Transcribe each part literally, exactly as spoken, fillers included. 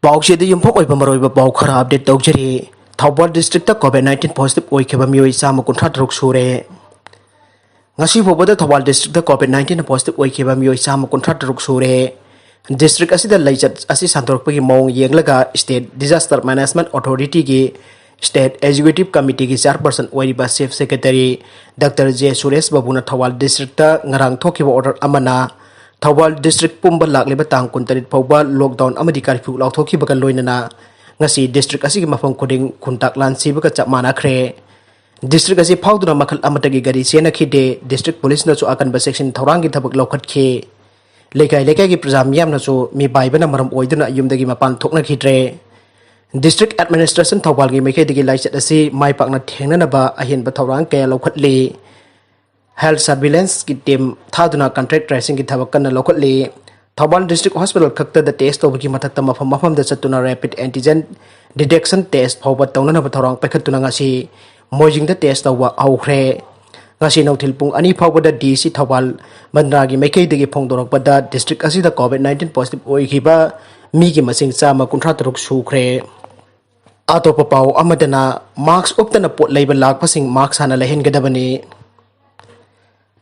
ꯄꯥꯎꯆꯦꯗ ꯌꯨꯝꯐꯝ ꯑꯣꯏꯕ ꯃꯔꯨꯑꯣꯏꯕ ꯄꯥꯎ ꯈꯔ ꯑꯞꯗꯦꯠ ꯇꯧꯖꯔꯤ꯫ Thoubal district COVID nineteen positive ꯑꯣꯏꯈꯤꯕ ꯃꯤꯑꯣꯏ ꯆꯥꯝꯃ ꯀꯨꯟꯊ꯭ꯔꯥ ꯇꯔꯨꯛ ꯁꯨꯔꯦ꯫ ꯉꯁꯤ ꯐꯥꯎꯕꯗ Thoubal district COVID nineteen positive ꯑꯣꯏꯈꯤꯕ ꯃꯤꯑꯣꯏ ꯆꯥꯝꯃ ꯀꯨꯟꯊ꯭ꯔꯥ ꯇꯔꯨꯛ ꯁꯨꯔꯦ꯫ ꯗꯤꯁꯇ꯭ꯔꯤꯛ ꯑꯁꯤꯗ ꯂꯩꯆꯠ ꯑꯁꯤ ꯁꯟꯗꯣꯔꯛꯄꯒꯤ ꯃꯑꯣꯡ ꯌꯦꯡꯂꯒ ꯁ꯭ꯇꯦꯠ ꯗꯤꯖꯥꯁꯇꯔ ꯃꯦꯅꯦꯖꯃꯦꯟꯠ ꯑꯣꯊꯣꯔꯤꯇꯤꯒꯤ ꯁ꯭ꯇꯦꯠ ꯑꯦꯛꯖꯤꯀ꯭ꯌꯨꯇꯤꯚ ꯀꯃꯤꯇꯤꯒꯤ ꯆꯤꯌꯔꯄꯔꯁꯟ ꯑꯣꯏꯔꯤꯕ chief secretary doctor J Suresh ꯕꯥꯕꯨꯅ ꯊꯧꯕꯥꯜ ꯗꯤꯁꯇ꯭ꯔꯤꯛꯇ ꯉꯔꯥꯡ ꯊꯣꯛꯈꯤꯕ ꯑꯣꯔꯗꯔ ꯑꯃꯅ ꯊꯧꯕꯥꯜ ꯗꯤꯁꯇ꯭ꯔꯤꯛ ꯄꯨꯝꯕ ꯂꯥꯛꯂꯤꯕ ꯇꯥꯡ ꯀꯨꯟꯇꯔꯦꯠ ꯐꯥꯎꯕ ꯂꯣꯛꯗꯥꯎꯟ ꯑꯃꯗꯤ ꯀꯔꯐ꯭ꯌꯨ ꯂꯥꯎꯊꯣꯛꯈꯤꯕꯒ ꯂꯣꯏꯅꯅ ꯉꯁꯤ ꯗꯤꯁꯇ꯭ꯔꯤꯛ ꯑꯁꯤꯒꯤ ꯃꯐꯝ ꯈꯨꯗꯤꯡ ꯈꯨꯟꯇꯥꯛ ꯂꯥꯟ ꯁꯤꯕꯒ ꯆꯞ ꯃꯥꯟꯅꯈ꯭ꯔꯦ꯫ ꯗꯤꯁꯇ꯭ꯔꯤꯛ ꯑꯁꯤ ꯐꯥꯎꯗꯨꯅ ꯃꯈꯜ ꯑꯃꯠꯇꯒꯤ ꯒꯥꯔꯤ ꯆꯦꯟꯅꯈꯤꯗꯦ꯫ ꯗꯤꯁꯇ꯭ꯔꯤꯛ ꯄꯨꯂꯤꯁꯅꯁꯨ ꯑꯀꯟꯕ ꯆꯦꯛꯁꯤꯟ ꯊꯧꯔꯥꯡꯒꯤ ꯊꯕꯛ ꯂꯧꯈꯠꯈꯤ꯫ ꯂꯩꯀꯥꯏ ꯂꯩꯀꯥꯏꯒꯤ ꯄ꯭ꯔꯖꯥ ꯃꯤꯌꯥꯝꯅꯁꯨ ꯃꯤꯄꯥꯏꯕꯅ ꯃꯔꯝ ꯑꯣꯏꯗꯨꯅ ꯌꯨꯝꯗꯒꯤ ꯃꯄꯥꯟ ꯊꯣꯛꯅꯈꯤꯗ꯭ꯔꯦ꯫ ꯗꯤꯁꯇ꯭ꯔꯤꯛ ꯑꯦꯗꯃꯤꯅꯤꯁꯇ꯭ꯔꯦꯁꯟ ꯊꯧꯕꯥꯜꯒꯤ ꯃꯥꯏꯀꯩꯗꯒꯤ ꯂꯥꯏꯆꯠ ꯑꯁꯤ ꯃꯥꯏ ꯄꯥꯛꯅ ꯊꯦꯡꯅꯅꯕ ꯑꯍꯦꯟꯕ ꯊꯧꯔꯥꯡ ꯀꯌꯥ ꯂꯧꯈꯠꯂꯤ꯫ ꯍꯦꯜꯊ ꯁꯔꯚꯤꯂꯦꯟꯁꯀꯤ ꯇꯤꯝ ꯊꯥꯗꯨꯅ ꯀꯟꯇꯦꯛ ꯇ꯭ꯔꯦꯁꯤꯡꯒꯤ ꯊꯕꯛ ꯀꯟꯅ ꯂꯧꯈꯠꯂꯤ꯫ ꯊꯧꯕꯥꯜ ꯗꯤꯁꯇ꯭ꯔꯤꯛ ꯍꯣꯁꯄꯤꯇꯥꯜ ꯈꯛꯇꯗ ꯇꯦꯁ ꯇꯧꯕꯒꯤ ꯃꯊꯛꯇ ꯃꯐꯝ ꯃꯐꯝꯗ ꯆꯠꯇꯨꯅ ꯔꯦꯄꯤꯗ ꯑꯦꯟꯇꯤꯖꯦꯟ ꯗꯤꯇꯦꯛꯁꯟ ꯇꯦꯁ ꯐꯥꯎꯕ ꯇꯧꯅꯅꯕ ꯊꯧꯔꯥꯡ ꯄꯥꯏꯈꯠꯇꯨꯅ ꯉꯁꯤ ꯃꯣꯏꯖꯤꯡꯗ ꯇꯦꯁ ꯇꯧꯕ ꯍꯧꯈ꯭ꯔꯦ꯫ ꯉꯁꯤ ꯅꯨꯡꯊꯤꯜ ꯄꯨꯡ ꯑꯅꯤ ꯐꯥꯎꯕꯗ ꯗꯤ ꯁꯤ ꯊꯧꯕꯥꯜ ꯕꯟꯗ꯭ꯔꯥꯒꯤ ꯃꯥꯏꯀꯩꯗꯒꯤ ꯐꯣꯡꯗꯣꯔꯛꯄꯗ ꯗꯤꯁꯇ꯭ꯔꯤꯛ ꯑꯁꯤꯗ ꯀꯣꯚꯤꯗ ꯅꯥꯏꯟꯇꯤꯟ ꯄꯣꯖꯤꯇꯤꯚ ꯑꯣꯏꯈꯤꯕ ꯃꯤꯒꯤ ꯃꯁꯤꯡ ꯆꯥꯝꯃ ꯀꯨꯟꯊ꯭ꯔꯥ ꯇꯔꯨꯛ ꯁꯨꯈ꯭ꯔꯦ꯫ ꯑꯇꯣꯞꯄ ꯄꯥꯎ ꯑꯃꯗꯅ, ꯃꯥꯛꯁ ꯎꯞꯇꯅ ꯄꯣꯠ ꯂꯩꯕ ꯂꯥꯛꯄꯁꯤꯡ ꯃꯥꯛꯁ ꯍꯥꯟꯅ ꯂꯩꯍꯟꯒꯗꯕꯅꯤ꯫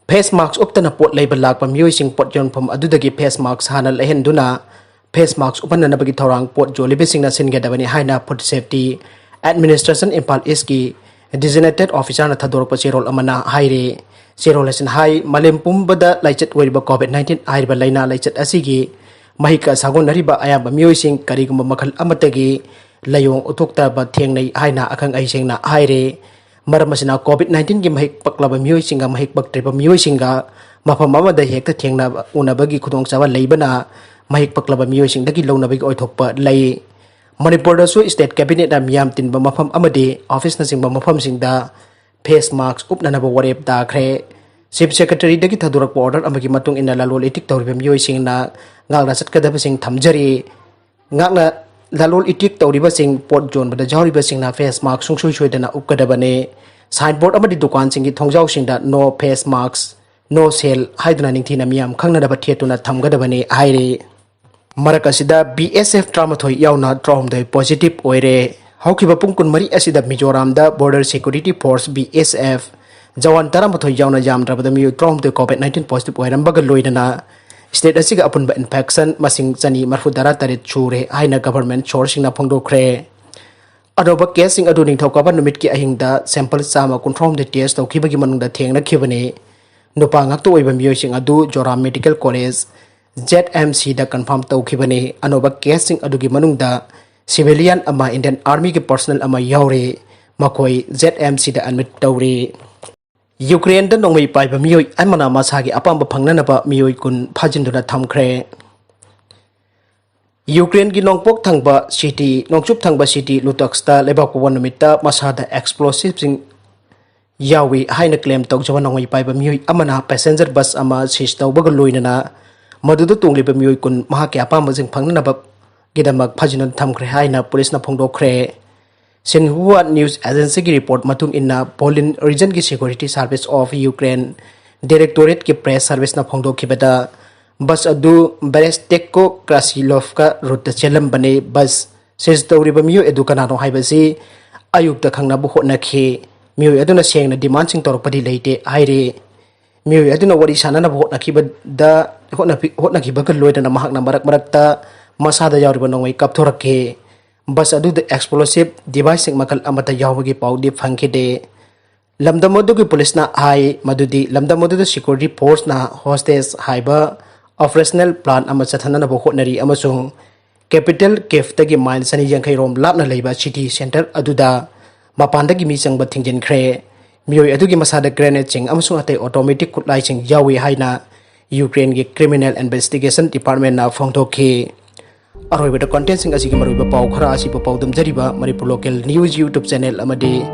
ꯐꯦꯁ ꯃꯥꯛꯁ ꯎꯞꯇꯅ ꯄꯣꯠ ꯂꯩꯕ ꯂꯥꯛꯄ ꯃꯤꯑꯣꯏꯁꯤꯡ ꯄꯣꯠ ꯌꯣꯟꯐꯝ ꯑꯗꯨꯗꯒꯤ ꯐꯦꯁ ꯃꯥꯛꯁ ꯍꯥꯟꯅ ꯂꯩꯍꯟꯗꯨꯅ ꯐꯦꯁ ꯃꯥꯛꯁ ꯎꯞꯍꯟꯅꯅꯕꯒꯤ ꯊꯧꯔꯥꯡ ꯄꯣꯠ ꯌꯣꯜꯂꯤꯕꯁꯤꯡꯅ ꯁꯤꯟꯒꯗꯕꯅꯤ ꯍꯥꯏꯅ ꯐꯨꯗ ꯁꯦꯐꯇꯤ ꯑꯦꯗꯃꯤꯅꯤꯁꯇ꯭ꯔꯦꯁꯟ ꯏꯝꯐꯥꯜ ꯏꯁꯀꯤ ꯗꯤꯖꯤꯅꯦꯇꯦꯠ ꯑꯣꯐꯤꯁꯥꯔꯅ ꯊꯥꯗꯣꯔꯛꯄ ꯆꯦꯔꯣꯜ ꯑꯃꯅ ꯍꯥꯏꯔꯤ꯫ ꯆꯦꯔꯣꯜ ꯑꯁꯤꯅ ꯍꯥꯏ, ꯃꯥꯂꯦꯝ ꯄꯨꯝꯕꯗ ꯂꯥꯏꯆꯠ ꯑꯣꯏꯔꯤꯕ ꯀꯣꯚꯤꯗ ꯅꯥꯏꯟꯇꯤꯟ ꯍꯥꯏꯔꯤꯕ ꯂꯥꯏꯅꯥ ꯂꯥꯏꯆꯠ ꯑꯁꯤꯒꯤ ꯃꯍꯤꯛꯀ ꯁꯥꯒꯣꯟꯅꯔꯤꯕ ꯑꯌꯥꯝꯕ ꯃꯤꯑꯣꯏꯁꯤꯡ ꯀꯔꯤꯒꯨꯝꯕ ꯃꯈꯜ ꯑꯃꯠꯇꯒꯤ ꯂꯥꯏꯑꯣꯡ ꯎꯠꯊꯣꯛꯇꯕ ꯊꯦꯡꯅꯩ ꯍꯥꯏꯅ ꯑꯈꯪ ꯑꯍꯩꯁꯤꯡꯅ ꯍꯥꯏꯔꯤ꯫ ꯃꯔꯝ ꯑꯁꯤꯅ ꯀꯣꯚꯤꯗ ꯅꯥꯏꯟꯇꯤꯟꯒꯤ ꯃꯍꯤꯛ ꯄꯛꯂꯕ ꯃꯤꯑꯣꯏꯁꯤꯡꯒ ꯃꯍꯤꯛ ꯄꯛꯇ꯭ꯔꯤꯕ ꯃꯤꯑꯣꯏꯁꯤꯡꯒ ꯃꯐꯝ ꯑꯃꯗ ꯍꯦꯛꯇ ꯊꯦꯡꯅꯕ ꯎꯅꯕꯒꯤ ꯈꯨꯗꯣꯡꯆꯥꯕ ꯂꯩꯕꯅ ꯃꯍꯤꯛ ꯄꯛꯂꯕ ꯃꯤꯑꯣꯏꯁꯤꯡꯗꯒꯤ ꯂꯧꯅꯕꯒꯤ ꯑꯣꯏꯊꯣꯛꯄ ꯂꯩ꯫ ꯃꯅꯤꯄꯨꯔꯗꯁꯨ ꯁ꯭ꯇꯦꯠ ꯀꯦꯕꯤꯅꯦꯠꯅ ꯃꯤꯌꯥꯝ ꯇꯤꯟꯕ ꯃꯐꯝ ꯑꯃꯗꯤ ꯑꯣꯐꯤꯁꯅꯆꯤꯡꯕ ꯃꯐꯝꯁꯤꯡꯗ ꯐꯦꯁ ꯃꯥꯛꯁ ꯎꯞꯅꯅꯕ ꯋꯥꯔꯦꯞ ꯇꯥꯈ꯭ꯔꯦ꯫ ꯆꯤꯐ ꯁꯦꯀ꯭ꯔꯦꯇꯔꯤꯗꯒꯤ ꯊꯥꯗꯣꯔꯛꯄ ꯑꯣꯔꯗꯔ ꯑꯃꯒꯤ ꯃꯇꯨꯡ ꯏꯟꯅ ꯂꯂꯣꯟ ꯏꯇꯤꯛ ꯇꯧꯔꯤꯕ ꯃꯤꯑꯣꯏꯁꯤꯡꯅ ꯉꯥꯛꯅ ꯆꯠꯀꯗꯕꯁꯤꯡ ꯊꯝꯖꯔꯤ꯫ ꯉꯥꯛꯅ ꯂꯂꯣꯟ ꯏꯇꯤꯛ ꯇꯧꯔꯤꯕꯁꯤꯡ, ꯄꯣꯠ ꯌꯣꯟꯕꯗ ꯌꯥꯎꯔꯤꯕꯁꯤꯡꯅ ꯐꯦꯁ ꯃꯥꯛꯁ ꯁꯨꯡꯁꯣꯏ ꯁꯣꯏꯗꯅ ꯎꯞꯀꯗꯕꯅꯤ꯫ ꯁꯥꯏꯟꯕꯣꯔꯗ ꯑꯃꯗꯤ ꯗꯨꯀꯥꯟꯁꯤꯡꯒꯤ ꯊꯣꯡꯖꯥꯎꯁꯤꯡꯗ "No face mask, no sale" ꯍꯥꯏꯗꯨꯅ ꯅꯤꯡꯊꯤꯅ ꯃꯤꯌꯥꯝ ꯈꯪꯅꯅꯕ ꯊꯦꯠꯇꯨꯅ ꯊꯝꯒꯗꯕꯅꯤ ꯍꯥꯏꯔꯤ꯫ ꯃꯔꯛ ꯑꯁꯤꯗ ꯕꯤ ꯑꯦꯁ ꯑꯦꯐ ꯇꯔꯥꯃꯥꯊꯣꯏ ꯌꯥꯎꯅ ꯇꯔꯥꯍꯨꯝꯗꯣꯏ positive ꯑꯣꯏꯔꯦ꯫ ꯍꯧꯈꯤꯕ ꯄꯨꯡ ꯀꯨꯟꯃꯔꯤ ꯑꯁꯤꯗ ꯃꯤꯖꯣꯔꯥꯝꯗ Border Security Force, B S F, Jawan ꯇꯔꯥꯃꯥꯊꯣꯏ ꯌꯥꯎꯅ ꯌꯥꯝꯗ꯭ꯔꯕꯗ ꯃꯤꯑꯣꯏ ꯇꯔꯥꯍꯨꯝꯗꯣꯏ COVID nineteen positive ꯑꯣꯏꯔꯝꯕꯒ ꯂꯣꯏꯅꯅ state ꯑꯁꯤꯒ ꯑꯄꯨꯟꯕ infection ꯃꯁꯤꯡ ꯆꯅꯤ ꯃꯔꯤꯐꯨ ꯇꯔꯥ ꯇꯔꯦꯠ ꯁꯨꯔꯦ ꯍꯥꯏꯅ government sourceꯁꯤꯡꯅ ꯐꯣꯡꯗꯣꯛꯈ꯭ꯔꯦ꯫ ꯑꯅꯧꯕ caseꯁꯤꯡ ꯑꯗꯨ ꯅꯤꯡꯊꯧꯀꯥꯕ ꯅꯨꯃꯤꯠꯀꯤ ꯑꯍꯤꯡꯗ sample ꯆꯥꯝꯃ ꯀꯨꯟꯊ꯭ꯔꯥꯍꯨꯝꯗꯣꯏ test ꯇꯧꯈꯤꯕꯒꯤ ꯃꯅꯨꯡꯗ ꯊꯦꯡꯅꯈꯤꯕꯅꯤ꯫ ꯅꯨꯄꯥ ꯉꯥꯛꯇ ꯑꯣꯏꯕ ꯃꯤꯑꯣꯏꯁꯤꯡ ꯑꯗꯨ ꯖꯣꯔꯥꯝ Medical College, Z M Cꯗ confirm ꯇꯧꯈꯤꯕꯅꯤ꯫ ꯑꯅꯧꯕ caseꯁꯤꯡ ꯑꯗꯨꯒꯤ ꯃꯅꯨꯡꯗ civilian ꯑꯃ, Indian Armyꯒꯤ personnel ꯑꯃ ꯌꯥꯎꯔꯤ꯫ ꯃꯈꯣꯏ Z M Cꯗ admit ꯇꯧꯔꯤ꯫ ꯌꯨꯀ꯭ꯔꯦꯟꯗ ꯅꯣꯡꯃꯩ ꯄꯥꯏꯕ ꯃꯤꯑꯣꯏ ꯑꯃꯅ ꯃꯁꯥꯒꯤ ꯑꯄꯥꯝꯕ ꯐꯪꯅꯅꯕ ꯃꯤꯑꯣꯏ ꯀꯨꯟ ꯐꯥꯖꯤꯟꯗꯨꯅ ꯊꯝꯈ꯭ꯔꯦ꯫ ꯌꯨꯀ꯭ꯔꯦꯟꯒꯤ ꯅꯣꯡꯄꯣꯛ ꯊꯪꯕ city, ꯅꯣꯡꯆꯨꯞ ꯊꯪꯕ city Luhanskꯇ ꯂꯩꯕꯥꯛꯄꯣꯛꯄ ꯅꯨꯃꯤꯠꯇ ꯃꯁꯥꯗ explosiveꯁꯤꯡ ꯌꯥꯎꯏ ꯍꯥꯏꯅ claim ꯇꯧꯖꯕ ꯅꯣꯡꯃꯩ ꯄꯥꯏꯕ ꯃꯤꯑꯣꯏ ꯑꯃꯅ passenger bus ꯑꯃ seize ꯇꯧꯕꯒ ꯂꯣꯏꯅꯅ ꯃꯗꯨꯗ ꯇꯣꯡꯂꯤꯕ ꯃꯤꯑꯣꯏ ꯀꯨꯟ ꯃꯍꯥꯛꯀꯤ ꯑꯄꯥꯝꯕꯁꯤꯡ ꯐꯪꯅꯅꯕꯒꯤꯗꯃꯛ ꯐꯥꯖꯤꯟꯗꯨꯅ ꯊꯝꯈ꯭ꯔꯦ ꯍꯥꯏꯅ policeꯅ ꯐꯣꯡꯗꯣꯛꯈ꯭ꯔꯦ꯫ Xinhua News Agencyꯒꯤ report ꯃꯇꯨꯡ ꯏꯟꯅ, Volyn regionꯒꯤ Security Service of Ukraine Directorateꯀꯤ press serviceꯅ ꯐꯣꯡꯗꯣꯛꯈꯤꯕꯗ, bus ꯑꯗꯨ Berestechko-Krasilovka routeꯇ ꯆꯦꯜꯂꯝꯕꯅꯤ꯫ Bus seize ꯇꯧꯔꯤꯕ ꯃꯤꯑꯣꯏ ꯑꯗꯨ ꯀꯅꯥꯅꯣ ꯍꯥꯏꯕꯁꯤ ꯑꯌꯨꯛꯇ ꯈꯪꯅꯕ ꯍꯣꯠꯅꯈꯤ꯫ ꯃꯤꯑꯣꯏ ꯑꯗꯨꯅ ꯁꯦꯡꯅ demandꯁꯤꯡ ꯇꯧꯔꯛꯄꯗꯤ ꯂꯩꯇꯦ ꯍꯥꯏꯔꯤ꯫ ꯃꯤꯑꯣꯏ ꯑꯗꯨꯅ ꯋꯥꯔꯤ ꯁꯥꯅꯅꯕ ꯍꯣꯠꯅꯈꯤꯕꯗ, ꯍꯣꯠꯅꯈꯤ-, ꯍꯣꯠꯅꯈꯤꯕꯒ ꯂꯣꯏꯅꯅ ꯃꯍꯥꯛꯅ ꯃꯔꯛ ꯃꯔꯛꯇ ꯃꯁꯥꯗ ꯌꯥꯎꯔꯤꯕ ꯅꯣꯡꯃꯩ ꯀꯥꯞꯊꯣꯔꯛꯈꯤ꯫ Bus ꯑꯗꯨꯗ explosive deviceꯁꯤꯡ ꯃꯈꯜ ꯑꯃꯠꯇ ꯌꯥꯎꯕꯒꯤ ꯄꯥꯎꯗꯤ ꯐꯪꯈꯤꯗꯦ꯫ ꯂꯝꯗꯝ ꯑꯗꯨꯒꯤ policeꯅ ꯍꯥꯏ ꯃꯗꯨꯗꯤ ꯂꯝꯗꯝ ꯑꯗꯨꯗ security forceꯅ hostage ꯍꯥꯏꯕ operational plan ꯑꯃ ꯆꯠꯊꯅꯅꯕ ꯍꯣꯠꯅꯔꯤ ꯑꯃꯁꯨꯡ capital Kyivꯇꯒꯤ mile ꯆꯅꯤ ꯌꯥꯡꯈꯩ ꯔꯣꯝ ꯂꯥꯞꯅ ꯂꯩꯕ city centre ꯑꯗꯨꯗ ꯃꯄꯥꯟꯗꯒꯤ ꯃꯤ ꯆꯪꯕ ꯊꯤꯡꯖꯤꯟꯈ꯭ꯔꯦ꯫ ꯃꯤꯑꯣꯏ ꯑꯗꯨꯒꯤ ꯃꯁꯥꯗ grenadeꯁꯤꯡ ꯑꯃꯁꯨꯡ ꯑꯇꯩ automatic ꯈꯨꯠꯂꯥꯏꯁꯤꯡ ꯌꯥꯎꯏ ꯍꯥꯏꯅ Ukraineꯒꯤ Criminal Investigation Departmentꯅ ꯐꯣꯡꯗꯣꯛꯈꯤ꯫ ꯑꯔꯣꯏꯕꯗ contentꯁꯤꯡ ꯑꯁꯤꯒꯤ ꯃꯔꯨꯑꯣꯏꯕ ꯄꯥꯎ ꯈꯔ ꯑꯁꯤꯕꯨ ꯄꯥꯎꯗꯝꯖꯔꯤꯕ Manipur Local News YouTube channel ꯑꯃꯗꯤ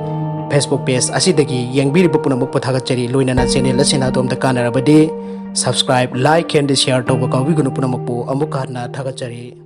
Facebook page ꯑꯁꯤꯗꯒꯤ ꯌꯦꯡꯕꯤꯔꯤꯕ ꯄꯨꯝꯅꯃꯛꯄꯨ ꯊꯥꯒꯠꯆꯔꯤ꯫ ꯂꯣꯏꯅꯅ channel ꯑꯁꯤꯅ ꯑꯗꯣꯝꯗ ꯀꯥꯟꯅꯔꯕꯗꯤ subscribe, like and share ꯇꯧꯕ ꯀꯥꯎꯕꯤꯒꯅꯨ꯫ ꯄꯨꯝꯅꯃꯛꯄꯨ ꯑꯃꯨꯛ ꯍꯟꯅ ꯊꯥꯒꯠꯆꯔꯤ꯫